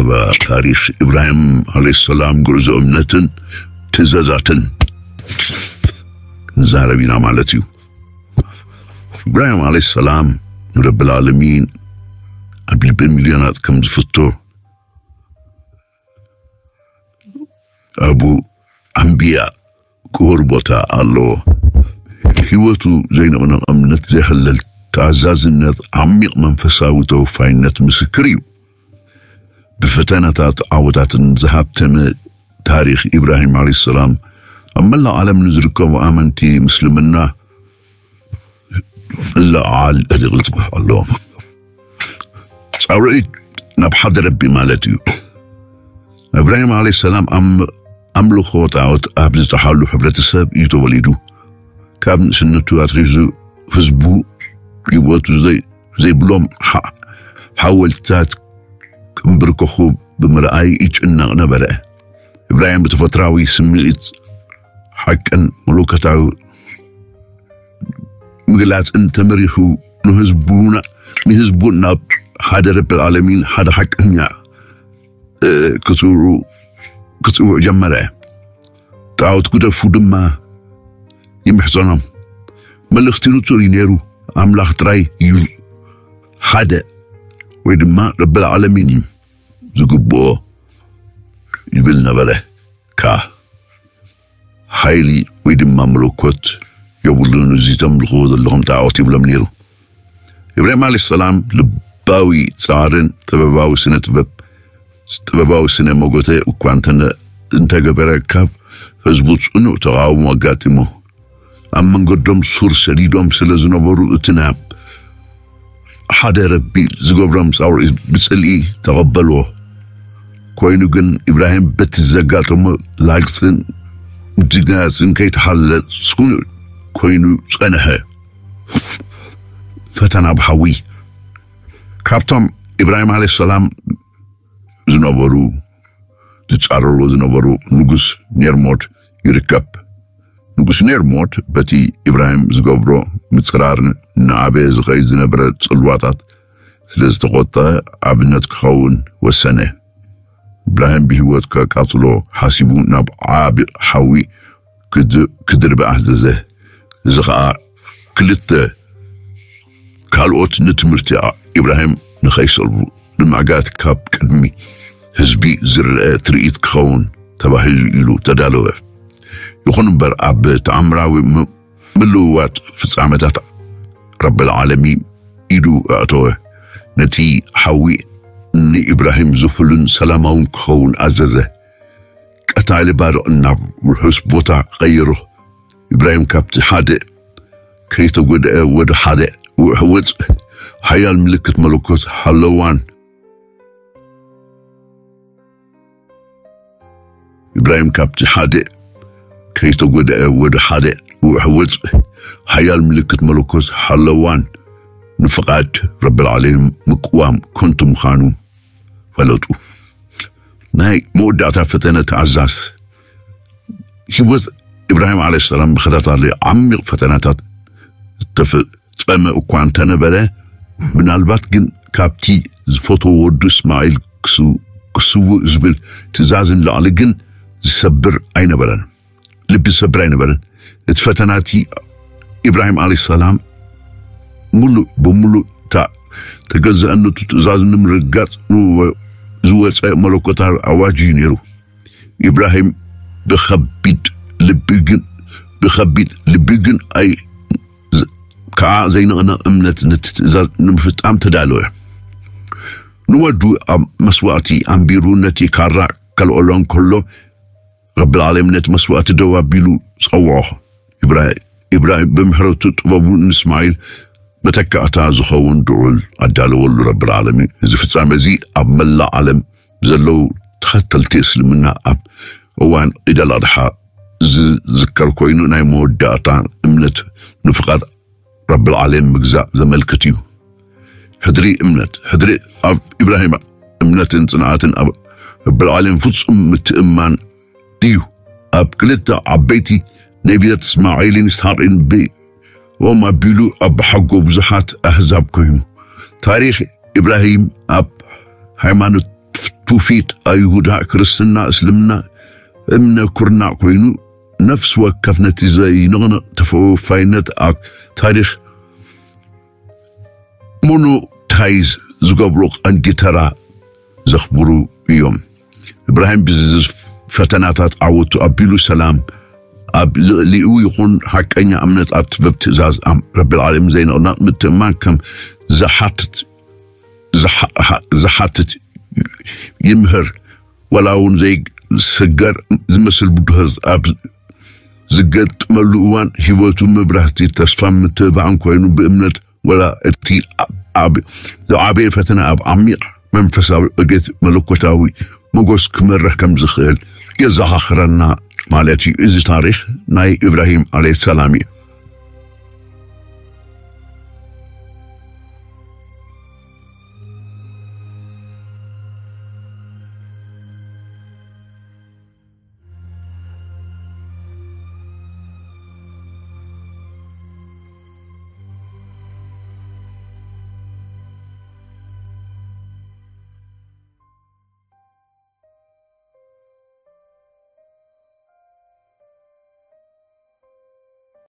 ብዛዕባ ታሪኽ ኢብራሂም ዓለይሂ ሰላም፣ ጉዕዞ እምነትን ትእዛዛትን ንዛረብ ኢና ማለት እዩ። ኢብራሂም ዓለይሂ ሰላም ንረብል ዓለሚን ኣብ ልቢ ሚልዮናት ከም ዝፍቶ፣ ኣቡ ኣንቢያ ክቡር ቦታ ኣለዎ። ህይወቱ ዘይንቕነቕ እምነት፣ ዘይሕለል ተኣዛዝነት፣ ዓሚቕ መንፈሳዊ ተወፋይነት ምስክር እዩ። ብፈተናታት ዓወታትን ዝሃብተመ ታሪኽ ኢብራሂም ዓለይሂ ሰላም ኣብ መላእ ዓለም ንዝርከቡ ኣመንቲ ምስልምና እለዓል ተደግጽ ኣሎ። ጻውዒት ናብ ሓደ ረቢ ማለት እዩ። እብራሂም ዓለይሂ ሰላም ኣም-፣ ኣምልኾ ጣዖት ኣብ ዝተሓሉ ሕብረተሰብ እዩ ተወሊዱ። ካብ ንእስነቱ ኣትሒዙ ህዝቡ ህይወቱ ዘይ-፣ ዘይብሎም ሓ-፣ ሓወልትታት ክምብርከኹ ብምርኣይ ይጭነቕ ነበረ። እብራሂም ብተፈጥራዊ ስምዒት ሓቅን መለኮታዊ ምግላጽን ተመሪኹ ንህዝቡና-፣ ንህዝቡ ናብ ሓደ ረብል ዓለሚን ሓደ ሓቀኛ፣ እ፣ ክጽውዑ-፣ ክጽውዕ ጀመረ። ጣዖት ግደፉ ድማ ይምሕጸኖም። መልእኽቲ ንጹር እዩ ነይሩ። ኣምላኽ ጥራይ እዩ ሓደ ወይ ድማ ረብል ዓለሚን እዩ ዝግብኦ ይብል ነበረ። ከኣ ሓይሊ ወይ ድማ መለኮት የብሉን፣ እዚ ተምልኽዎ ዘለኹም ጣዖት ይብሎም ነይሩ። ኢብራሂም ዓለይሂ ሰላም ልባዊ ጻዕርን ጥበባዊ ስነ ጥበብ፣ ጥበባዊ ስነ መጎተ እኳ እንተነ-፣ እንተገበረ፣ ካብ ህዝቡ ጽኑዕ ተቓውሞ ኣጋጢሞ። ኣብ መንገዶም ሱር ሰዲዶም ስለ ዝነበሩ፣ እቲ ናብ ሓደ ረቢ ዝገብሮም ጻውዒት ብጽልኢ ተቐበልዎ። ኮይኑ ግን፣ ኢብራሂም በቲ ዘጋጠሞ ላግጽን ምድንጋጽን ከይተሓለለ ጽኑዕ ኮይኑ ጸንሐ። ፈተና ብሓዊ። ካብቶም ኢብራሂም ዓለይሂ ሰላም ዝነበሩ፣ ዝጻረርዎ ዝነበሩ ንጉስ ኔርሞድ ይርከብ። ንጉስ ኔርሞድ በቲ ኢብራሂም ዝገብሮ ምጽራርን እናዓበየ ዝኸይድ ዝነበረ ጽልዋታት ስለ ዝተቖጥዐ፣ ኣብነት ክኸውን ወሰነ። ኢብራሂም ብህይወት ከቃጽሎ ሓሲቡ ናብ ዓቢ ሓዊ ክድ-፣ ክድርበ ኣዘዘ። እዚ ኸኣ ክልተ ካልኦት ንትምህርቲ ኢብራሂም ንኸይሰልቡ ንምዕጋት ካብ ቅድሚ ህዝቢ ዝረአ ትርኢት ክኸውን ተባሂሉ ኢሉ ተዳለወ። ይኹን እምበር፣ ኣብ ተኣምራዊ ም-፣ ምልውዋጥ ፍጻመታት፣ ረብል ዓለሚ ኢዱ ኣእተወ። ነቲ ሓዊ ንኢብራሂም ዝሑልን ሰላማውን ክኸውን ኣዘዘ። ቀታሊ ባርቕ ናብ ውሑስ ቦታ ቀይሮ። ኢብራሂም ካብቲ ሓደ ከይተጎድአ ወደ ሓደ ውሕወፅ ሓያል ምልክት መለኮት ሃለዋን። ኢብራሂም ካብቲ ሓደ ከይተጎድአ ወደ ሓደ ውሕወፅ ሓያል ምልክት መለኮት ሃለዋን፣ ንፍቓድ ረብል ዓለሚን ምቅዋም ከንቱ ምዃኑ ፈለጡ። ናይ መወዳእታ ፈተነ ተኣዛዝ። ህይወት ኢብራሂም ዓለይሂ ሰላም ብኸታታሊ ዓሚቕ ፈተናታት እተፈጸመ እኳ እንተነበረ፣ ምናልባት ግን ካብቲ ዝፈትዎ ወዱ እስማዒል ክስ-፣ ክስውእ ዝብል ትእዛዝ ንላዕሊ ግን ዝሰብር ኣይነበረን። ልቢ ዝሰብር ኣይነበረን። እቲ ፈተና እቲ ኢብራሂም ዓለይሂ ሰላም ሙሉእ ብሙሉእ እታ ተገዛእነቱ ትእዛዝ ንምርግጋጽ ንወ-፣ ዝወጸ መለኮታዊ ኣዋጅ እዩ ነይሩ። ኢብራሂም ብኸቢድ ልቢ ግን፣ ብኸቢድ ልቢ ግን ኣይ-፣ ዝ-፣ ከኣ ዘይንቕነቕ እምነት ነቲ ትእዛዝ ንምፍጻም ተዳለወ። ንወዱ ኣብ መስዋእቲ ኣንቢሩ ነቲ ካራ ከልዕሎ እንከሎ፣ ረብል ዓለሚን ነቲ መስዋእቲ ደው ኣቢሉ ጸውዖ። ኢብራ-፣ ኢብራሂም ብምሕረቱ ጥበቡ ንእስማዒል መተካእታ ዝኸውን ድዑል ኣዳለወሉ። ረብል ዓለሚን እዚ ፍጻመ እዚ ኣብ መላእ ዓለም ዘለዉ ተኸተልቲ እስልምና ኣብ እዋን ዒድ ኣል ኣድሓ ዝዝከር ኮይኑ፣ ናይ መወዳእታ እምነት ንፍቓድ ረብል ዓለሚን ምግዛእ ዘመልክት እዩ። ሕድሪ እምነት፣ ሕድሪ ኣብ ኢብራሂም እምነትን ጽንዓትን ኣብ ረብል ዓለሚን ፍጹም ምትእምማን እዩ። ኣብ ክልተ ዓበይቲ ነቢያት እስማዒልን ይስሓቅን ብኦም ኣቢሉ ኣባሓጎ ብዙሓት ኣህዛብ ኮይኑ። ታሪኽ ኢብራሂም ኣብ ሃይማኖት ትውፊት ኣይሁዳ፣ ክርስትና፣ እስልምና እምነ ኩርናዕ ኮይኑ፣ ነፍሲ ወከፍ ነቲ ዘይንቕነቕ ተፈፋይነት ኣብ ታሪኽ ሞኖታይዝ ዝገብሩ ቀንዲ ተራ ዘኽብሩ እዮም። እብራሂም ብዝዝ ፈተናታት ዓወቱ ኣቢሉ ሰላም ኣብ ልዕሊኡ ይኹን ሓቀኛ እምነት ኣብ ትበብ ትእዛዝ ኣም ረብል ዓለም ዘይንቕነቕ ምትእማን ከም ዝሓትት ዝሓ- ዝሓትት ይምህር። ወላ እውን ዘይሰገር ዝመስል ብድሆት ኣብ ዝገጥመሉ እዋን ህይወቱ መብራህቲ ተስፋ ምትብባዕን ኮይኑ ብእምነት ወላ እቲ ኣብ ዝዓበየ ፈተና ኣብ ዓሚቕ መንፈሳዊ ዕግት መለኮታዊ መጎስ ክመርሕ ከም ዝኽእል የዘኻኽረና ማለት እዩ። እዚ ታሪኽ ናይ ኢብራሂም ዓለይሂ ሰላም እዩ።